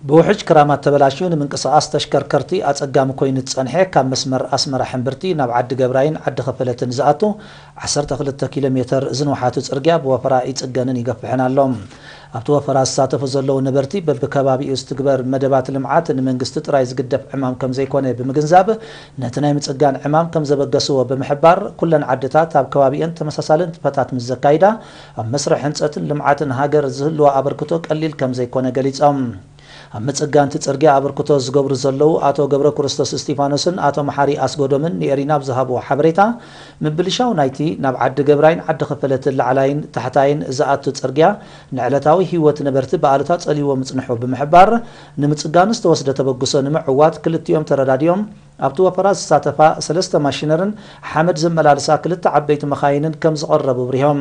ብውሕጅ ክራማት ተበላሽዩ ንምንቅስቓስ ተሽከርከርቲ ኣጸጋሚ ኮይኑ ዝጸንሐ ካብ መስመር ኣስመራ ሕምብርቲ ናብ ዓዲ ገብራይን ዓዲ ኸፈለትን ዝኣቱ ዓሰርተ ክልተ ኪሎ ሜተር ዝንውሓቱ ጽርግያ ብወፈራ ይጽገንን ይገፍሕን ኣሎ። ኣብቲ ወፈራ ዝሳተፉ ዘለዉ ነበርቲ በብከባቢኡ ዝትግበር መደባት ልምዓት ንመንግስቲ ጥራይ ዝግደፍ ዕማም ከም ዘይኮነ ብምግንዛብ ነቲ ናይ ምጽጋን ዕማም ከም ዘበገስዎ ብምሕባር ኩለን ዓድታት ኣብ ከባቢአን ተመሳሳሊ ንጥፈታት ምስ ዘካይዳ ኣብ መስርሕ ህንጸትን ልምዓትን ሃገር ዝህልዎ ኣበርክቶ ቀሊል ከም ዘይኮነ ገሊጾም። ኣብ ምጽጋንቲ ጽርግያ ኣበርክቶ ዝገብሩ ዘለዉ ኣቶ ገብረ ክርስቶስ እስቲፋኖስን ኣቶ መሓሪ ኣስጎዶምን ንኤሪና ኣብ ዝሃብዎ ሓበሬታ ምብልሻው ናይቲ ናብ ዓዲ ገብራይን ዓዲ ኸፈለትን ላዕላይን ታሕታይን ዝኣቱ ጽርግያ ንዕለታዊ ህይወት ነበርቲ ብኣሉታ ጸልይዎ ምጽንሑ ብምሕባር ንምጽጋኑ ዝተወስደ ተበግሶ ንምዕዋት ክልቲኦም ተረዳዲኦም ኣብቲ ወፈራ ዝሳተፋ ሰለስተ ማሽነርን ሓመድ ዘመላልሳ ክልተ ዓበይቲ መኻይንን ከም ዝቐረቡ ኣብሪሆም።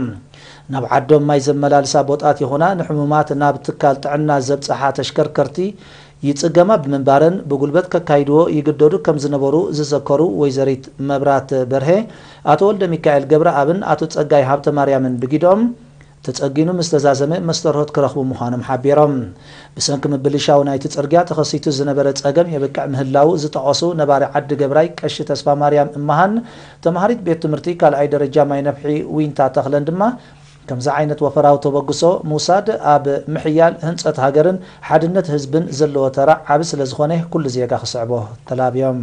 ናብ ዓዶም ማይ ዘመላልሳ ቦጣት ይኹና ንሕሙማት ናብ ትካል ጥዕና ዘብጽሓ ተሽከርከርቲ ይጽገማ ብምንባረን ብጉልበት ከካይድዎ ይግደዱ ከም ዝነበሩ ዝዘከሩ ወይዘሪት መብራት በርሄ፣ ኣቶ ወልደ ሚካኤል ገብረኣብን ኣቶ ጸጋይ ሃብተ ማርያምን ብጊዶም ተጸጊኑ ምስ ተዛዘመ መስተርሆት ክረኽቡ ምዃኖም ሓቢሮም። ብሰንኪ ምብልሻው ናይቲ ጽርግያ ተኸሲቱ ዝነበረ ጸገም የብቅዕ ምህላው ዝጠቐሱ ነባሪ ዓዲ ገብራይ ቀሺ ተስፋ ማርያም እመሃን ተማሃሪት ቤት ትምህርቲ ካልኣይ ደረጃ ማይ ነፍሒ ዊንታ ተኽለን ድማ ከምዚ ዓይነት ወፈራዊ ተበግሶ ምውሳድ ኣብ ምሕያል ህንጸት ሃገርን ሓድነት ህዝብን ዘለዎ ተራ ዓቢ ስለ ዝኾነ ኩሉ ዜጋ ክስዕቦ ተላብዮም።